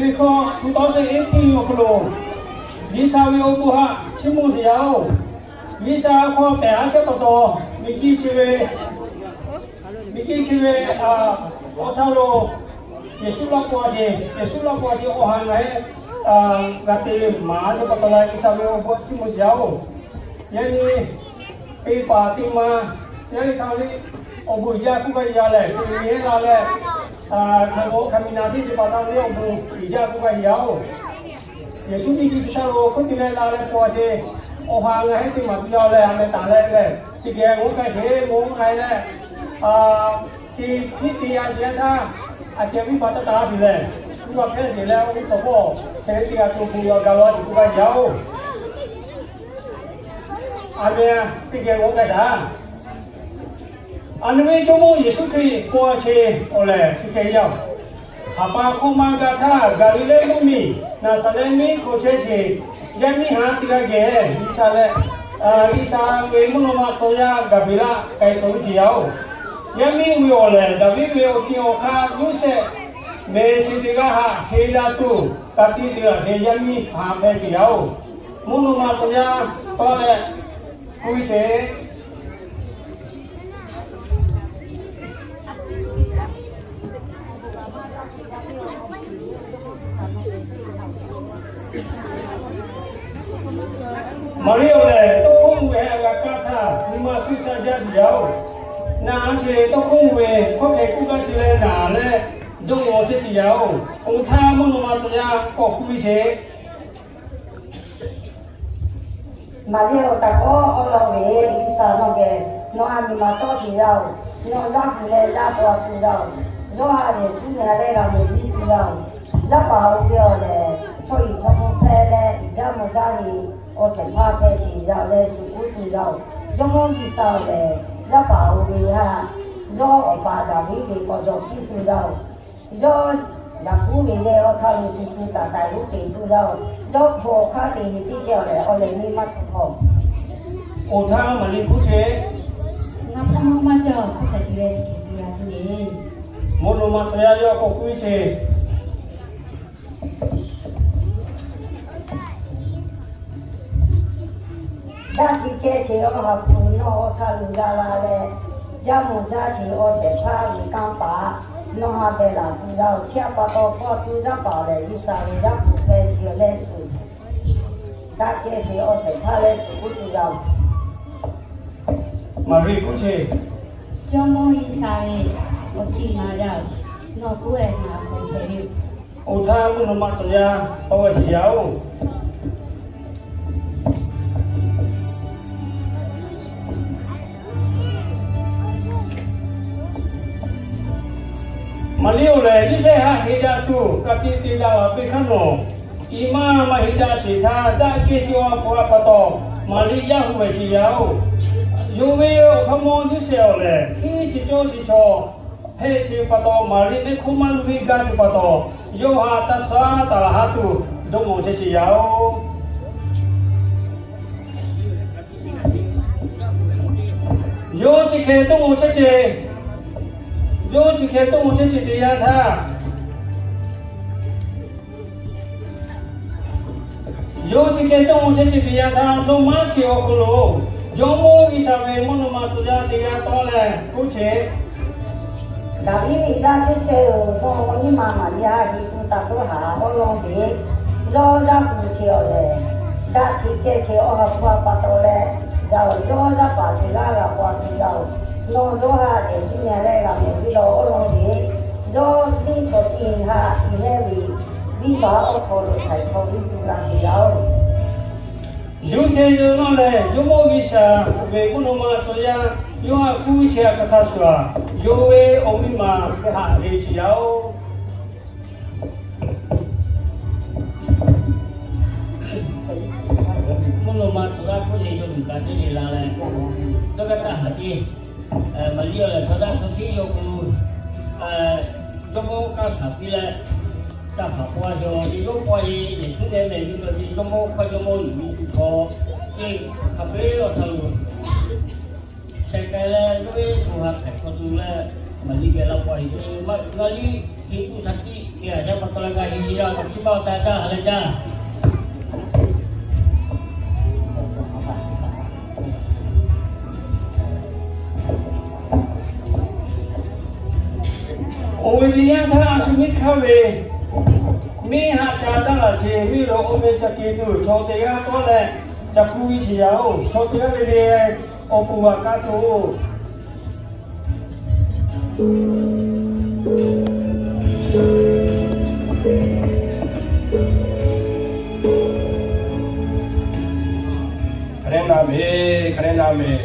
Liꞈ hkawˇ two thousand eighteen awˬ hk'aw lo, G'uiˬsha ve awˬ bon htaꞈ chiˇ mvuh sheˍ yaˇ-oˬ. G'uiˬsha hkawˇ pehˬ aˉ shehˆ pa taw, miˬguiˬ chi ve, miˬguiˬ chi ve awˬ htaˇ lo, Yeˍsuˆ laˇ pawˆ sheˍ, Yeˍsuˆ laˇ pawˆ sheˍ awˬ ha ngaˬ heˆ g'a te maˍ ve pa taw leh, G'uiˬsha ve awˬ bon chiˇ mvuh sheˍ yaˇ-oˬ. Yaꞈ nyi teˇ hpaˍ teˇ ma, yaˇ ve htaꞈ ve awˬ bon uiˍ jaˇ k'oˆ gaˇ yaˇ lehˬ, teˇ nyi heˆ la leh, hk'aˬ k'o hk'aˬ miˬ naˍ teˇ ceuˬ pa taw ve awˬ bon uiˍ jaˇ k'oˆ gaˇ yaˇ-oˬ. Yeˍsuˆ miˬguiˬ chi htaˇ lo hk'oˆ te leh la leh pawˬ sheˍ, awˬ ha ngaˬ heˆ teˇ maˬ tuˬ yaˇ leh, a meh taˍ leh leh, chi geh g'oˇ k'ai sheˍ, g'oˇ k'ai leh, teˇ hkiˉ teˇ yanˇ teˇ yanˇ htaˇ, a ceh viˉ pa taˇ taˍ tuˬ lehˬ, viˉ pa hpehˇ sheˍ leh, oˇ ve tawˇ hkawˇ hk'e te g'a tuˬ bon yaˇ gaˬ la tuˬ k'oˆ gaˇ yaˇ-oˬ. A meh teˇ geh g'oˇ k'ai shaˍ. A nyi ve Jawˇmawˇ Yeˍsuˆ Hkriꞈ pawˬ sheˍ awˬ lehˬ chi hk'e yaˇ-oˬ. Haˍ pa hkawˇ maˇ gaˇ htaˇ, Gaˍliˍlehˇ mvuhˇmiˬ Naˍzaˍrehˆ miˇ hk'aw chehˇ sheˍ. Yaˇ miˇ haˉ teˇ g'aˇ geh G'uiˬsha leh, G'uiˬsha ve mvuhˇ naw ma tcuh yaˇ Gaˍbreˍlaˆ k'ai tcuh ve ce yaˇ-oˬ. Yaˇ miˇ oˇ ve awˬ lehˬ, Daˍviˆ ve awˬ ti awˬ hk'aˇ Yoˇsehꞈ meh chi teˇ g'aˇ haꞈ heˍ daꞈ tuˬ, ka tiꞈ te laˬ sheˍ yaˇ miˇ haˉ hpehꞈ ce yaˇ-oˬ. Mvuhˇ naw ma tcuh yaˇ tawˆ leh k'oˆ ve sheˍ. Maˍriˆ awˬ lehˬ, tawˇ hkawˇ mvuh ve a g'a kaˇ htaˇ, nyi ma suhˆ caˇ jaˇ tuˬ yaˇ-oˬ. Naˬ a ce tawˇ hkawˇ mvuh ve hkawˇ hkeh k'oˆ gaˇ ce leh naˍ leh, dawˇ g'awˬ chehˇ ce yaˇ-oˬ. Oˇ htaˇ mvuhˇ naw ma tcuh yaˇ k'awꞈ k'oˆ ve sheˍ. Maˍriˆ-oˬ, taˍ kawˆ awˉ lawˇ ve G'uiˬsha nawˬ geh nawˬ a nyi ma cawˇ sheˍ yaˇ-oˬ. Nawˬ yaˇ hui leh yaˇ paw tuˬ yaˇ-oˬ. Yawˇ haꞈ Yeˍsuˆ nehˬ leh g'a mawˬ piˇ tuˬ yaˇ-oˬ. Yaˇ paˍ oˇ ve awˬ lehˬ, chaw iˍ chaw mvuh hpehꞈ leh, iˍ jaˇ mvuh jaˇ ve awˬ shehˍ hpaˇ hpehꞈ ce yaˇ leh shuˍ kuˉ tuˬ yaˇ-oˬ. Jawˇmawˇ G'uiˬsha awˬ lehˬ, yaˇ paˍ oˇ ve haꞈ yawˇ awˬ pa Daˍviˆ ve k'awꞈ jawˬ piˇ tuˬ yaˇ-oˬ. Yawˇ Yaˍkoˆ ve leh awˬ htaˇ lo shuˍ shuˍ taˍ taiˍ g'uˇ peˍ tuˬ yaˇ-oˬ. Yawˇ hpu awˬ hk'aˇ te ve teˇ ceh awˬ lehˬ, awˬ lehˬ nyi ma tuˬ hk'aw. Oˇ htaˇ Maˍriˆ k'oˆ ce, Ngaˬ hpawˇ mawˇ maˇ cawˬ, hk'oˆ hk'e te leh tuˬ yaˇ tuˬ le. Mvuhˇ naw ma tcuh yaˇ yawˇ k'awꞈ k'oˆ ve sheˍ. Daꞈ chi kehˇ ce awˬ ha hpu nawˬ awˬ htaˇ lo g'a la leh, jaˇ mvuh jaˇ ce awˬ shehˍ hpaˇ ve kanˇ paˍ nawˬ ha dehꞈ laˬ tuˬ yaˇ-oˬ. Chi pa taw hpawˇ tuˬ yaˇ paˍ lehˬ, G'uiˬsha ve yaˇ hpu hpehꞈ ce leh shuˍ, daꞈ kehˇ ce awˬ shehˍ hpaˇ leh shuˍ kuˉ tuˬ yaˇ-oˬ. Maˍriˆ k'oˆ ce, Jawˇmawˇ G'uiˬsha ve awˬ tiꞈ ma yaˇ-oˬ, nawˬ k'oˆ-e ngaˬ k'awꞈ hpehꞈ ve yoˬ. Oˇ htaˇ mvuhˇ naw ma tcuh yaˇ tawˆ g'a ce yaˇ-oˬ. Maˍriˆ awˬ lehˬ, Yoˇsehꞈ haꞈ heˍ daꞈ tuˬ ka tiꞈ te daꞈ laˬ ve hk'aˇ nawˬ, iˉ maˇ maˇ heˍ daꞈ sheˍ htaˇ, daꞈ kehˇ ce awˬ ha hpu a pa taw, Maˍriˆ yaˇ hu ve ce yaˇ-oˬ. Yawˇ ve awˬ hk'aˇ mawˇ Yoˇsehꞈ awˬ lehˬ, hteˇ ce cawˇ ce chaw hpehꞈ ce pa taw, Maˍriˆ mehˆ hk'oˆ maˇ lu ve gaˇ ce pa taw, yawˇ haꞈ taˇ shaˉ taˍ laˬ haˉ tuˬ dawˇ mawˬ chehˇ ce yaˇ-oˬ. Yawˇ chi hk'e dawˇ mawˬ chehˇ ce, yawˇ chi hk'e dawˇ mawˬ chehˇ ce teˇ yanˇ htaˇ, yawˇ chi hk'e dawˇ mawˬ chehˇ ce teˇ yanˇ htaˇ, dawˇ maˇ ce awˬ hk'aw lo, Jawˇmawˇ G'uiˬsha ve mvuhˇ naw ma tcuh yaˇ teˇ g'aˇ tawˆ leh k'oˆ ce, Daˍviˆ ve yaˇ Yoˇsehꞈ-oˬ, nawˬ awˬ nyi ma Maˍriˆ haꞈ heˍ tuˬ taˍ toˉ haˍ awˉ lawˇ ve, yawˇ yaˇ pu ce awˬ lehˬ, daꞈ ce kehˇ ce awˬ ha hpu a pa taw leh, yaˇ-oˬ, yawˇ yaˇ paˍ teˇ g'aˇ g'a paw tuˬ yaˇ-oˬ. Nawˬ yawˇ haꞈ Yeˍsuˆ nehˬ leh g'a mawˬ piˇ law awˉ lawˇ ve, yawˇ tiˇ tawˬ tiˇ haꞈ iˉ leh ve, viˉ paˍ awˬ hk'aw lo htaiˍ hk'aw viˉ tuˬ g'a ce yaˇ-oˬ. Yoˇsehꞈ yawˇ nawˇ lehˬ, Jawˇmawˇ G'uiˬsha ve mvuhˇ naw ma tcuh yaˇ yawˇ haꞈ k'oˆ ve chi a hk'aˬ htaˇ shuˍ-a, yawˇ ve awˬ miˇ ma hk'e haꞈ ve ce yaˇ-oˬ. Mvuhˇ naw ma tcuh yaˇ k'oˆ ve yawˇ miˬ ka teˇ le la leh, tawˇ kaˇ taˇ haˍ ce. Maˍriˆ awˬ lehˬ, chaw daꞈ chaw hteˇ yawˇ hk'aw lo Jawˇmawˇ kanˉ shaˍ piˇ leh, ca hpaˍ paw a jaw ve yawˇ paw a e, Yeˍsuˆ nehˬ mehˬ ve cawˬ ve Jawˇmawˇ hkawˇ Jawˇmawˇ yuˬ ve tuˬ hk'aw, teˇ hk'aˬ hk'e awˬ htaˇ lo sheh k'ai leh, yawˇ ve shu ha htaiˍ hk'aw tuˬ leh, Maˍriˆ geh la paw a e, maˇ g'a liˇ hteˇ tuˬ shaˍ tiˆ Yaˇ pa taw leh ngaˬ hui nyi yaˇ awˬ hk'aw chi ma awˬ tehˬ taˇ ha leh jaˇ. Oˇ ve teˇ yanˇ htaˇ a shu miˇ hk'aˇ ve miˇ haꞈ ca taˇ laꞈ sheˍ miˇ lo awˬ meh ca ke tuˬ chaw teˇ g'aˇ tawˆ leh ca hkuˇ ve sheˍ yaˇ-oˬ, chaw teˇ g'aˇ ve le awˬ pon g'a kaˇ tuˬ-oˬ. Hk'aˬ lehˬ naˍ meˍ, hk'aˬ lehˬ naˍ meˍ.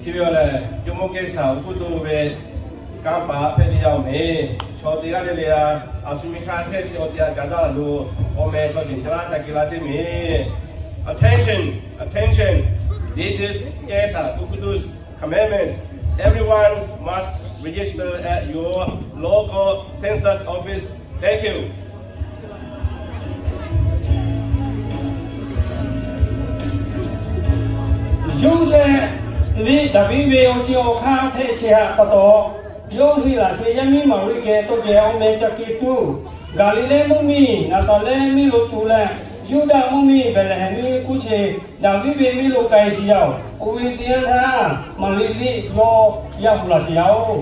Chi ve awˬ lehˬ, jawˇmawˇ Kehˉsaˍ awˬ hkuˇ to ve kanˇ paˍ hpehꞈ ve yaˇ-oˬ meˍ. Chaw teˇ g'aˇ le le a, a shu miˇ hk'aˇ hkehˇ chi awˬ te a caˍ daˇ lo awˬ meh chaw ceuˬ ca laˇ ca ke la ceˇ meˍ. Attention, attention. This is Kehˉsaˍ Kukut's commandments. Everyone must register at your local census office. Thank you. Yoˇsehꞈ liꞈ Daˍviˆ ve awˬ ceuˬ awˬ hk'aˇ hpehꞈ chehˇ haꞈ pa taw, yawˇ hui laꞈ sheh yaˇ miˇ Maˍriˆ geh tawˇ geh awˬ meh ca ke tuˬ, Gaˍliˍlehˇ mvuhˇ miˬ Naˍzaˍrehˆ miˇ lo tuˬ leh, Yuˇdaꞈ mvuhˇ miˬ Behˍlehˍhehnˍ miˇ kuˇ che Daˍviˆ ve miˇ lo k'ai sheˍ yaˇ-oˬ. Oˇ ve teˇ yanˇ htaˇ Maˍriˆ liꞈ yawˇ yaˇ hu laˬ sheˍ yaˇ-oˬ.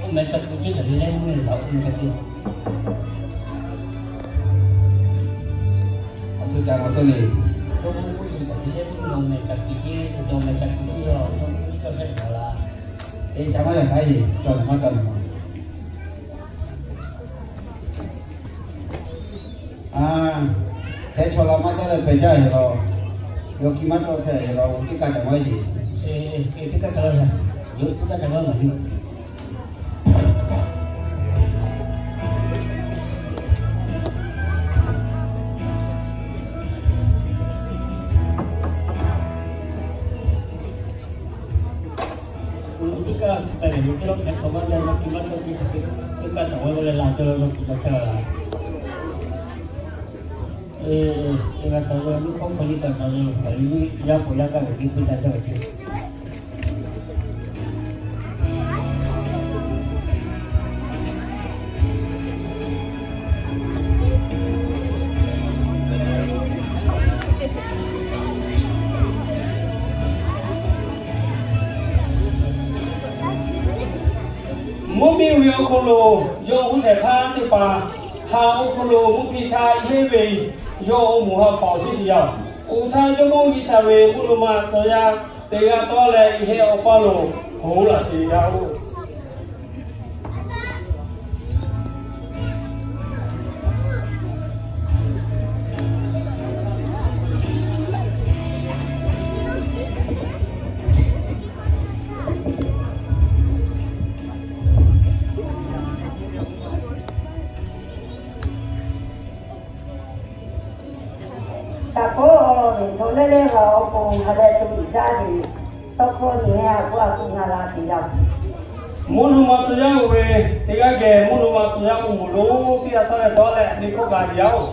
Oˇ meh ca tuˬ ceˇ Gaˍliˍlehˇ mvuhˇ miˬ laˬ oˇ meh ca tuˬ. Aˬ htoꞈ ca ma teˇ le. Oˇ meh ca tuˬ ceˇ, oˇ meh ca tuˬ ceˇ, oˇ meh ca tuˬ ceˇ, oˇ meh ca tuˬ ceˇ. Eˬ, ca maˇ yaꞈ hk'aˇ yeˬ, cawˬ maˇ cawˬ maˇ. A, hk'e chaw la maˇ cawˬ leh pehˬ jaˇ ve law. Yawˇ hkiˇ maˇ cawˬ hpehꞈ ve law, teˇ kaˇ ca maˇ yeˬ. Eˬ, teˇ kaˇ ca maˇ yeˬ. Yawˇ teˇ kaˇ ca maˇ maˍ yeˬ. Mvuhˇ miˬ ve awˬ hk'aw lo yawˇ g'uˇ shehˍ hpaˇ teˇ hpaˍ, ha awˬ hk'aw lo mvuhˇ hpiˇ htaˇ yehˇ ve yawˇ awˬ moˍ ha hpaˍ awˬ shiˉ shiˍ yaˇ-oˬ. Oˇ htaˇ jawˇmawˇ G'uiˬsha ve mvuhˇ naw ma tcuh yaˇ teˇ g'aˇ tawˆ leh yehˇ awˬ paˇ lo hoꞈ laꞈ sheˍ yaˇ-oˬ. Taꞈ k'oˆ, chaw lehˬ lehˬ g'a awˬ pon ha leh tuˬ jaˇ ve, tawˇ hkawˇ nyi leh a k'oˆ a k'oˆ ngaˬ la teˇ yanˇ, mvuhˇ naw ma tcuh yaˇ-oˬ ve, teˇ g'aˇ geh mvuhˇ naw ma tcuh yaˇ k'o moˍ lonˉ teˇ g'aˇ shaˉ leh tawˆ leh liꞈ hkawˇ gaˬ ve yaˇ-oˬ.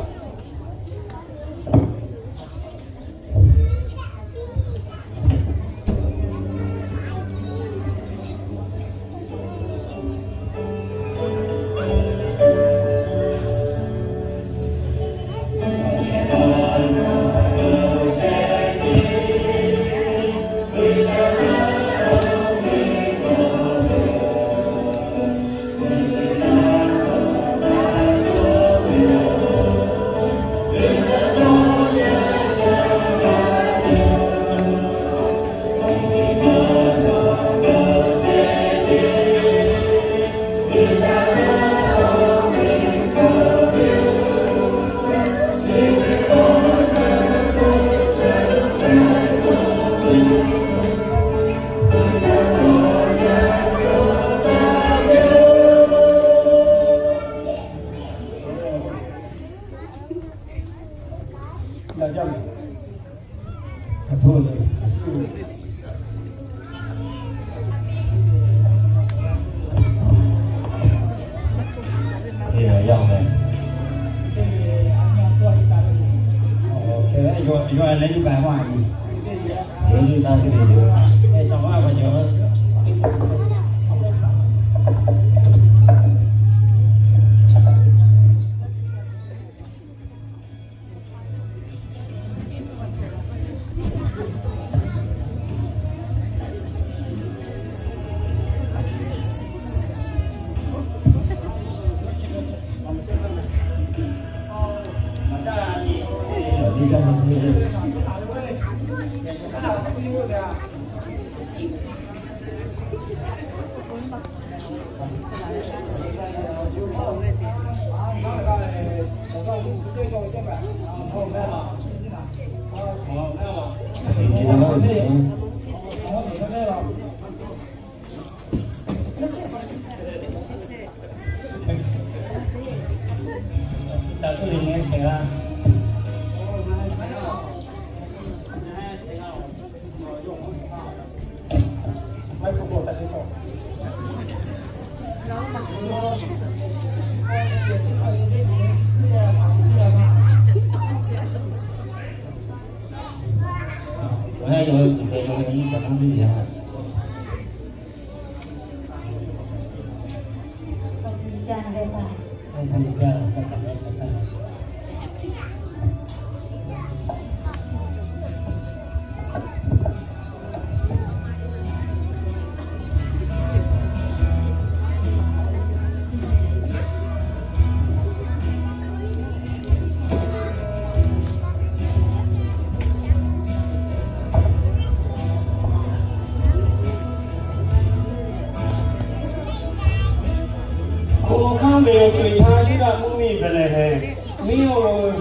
Hk'aw hk'aˉ ve co-e htaˇ, Yuˇdaꞈ mvuhˇmiˬ Behˍlehˍhehnˍ miˇ-oˬ,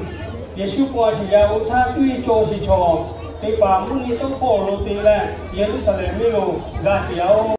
Yeˍsuˆ paw a sheˍ yaˇ oˇ htaˇ tuˇ e cawˬ sheˍ chaw, teˇ hpaˍ mvuhˇ nyi tawˇ hkawˇ lo te leh Yeˍruˆsaˍlehnˍ miˇ lo g'a sheˍ yaˇ-oˬ.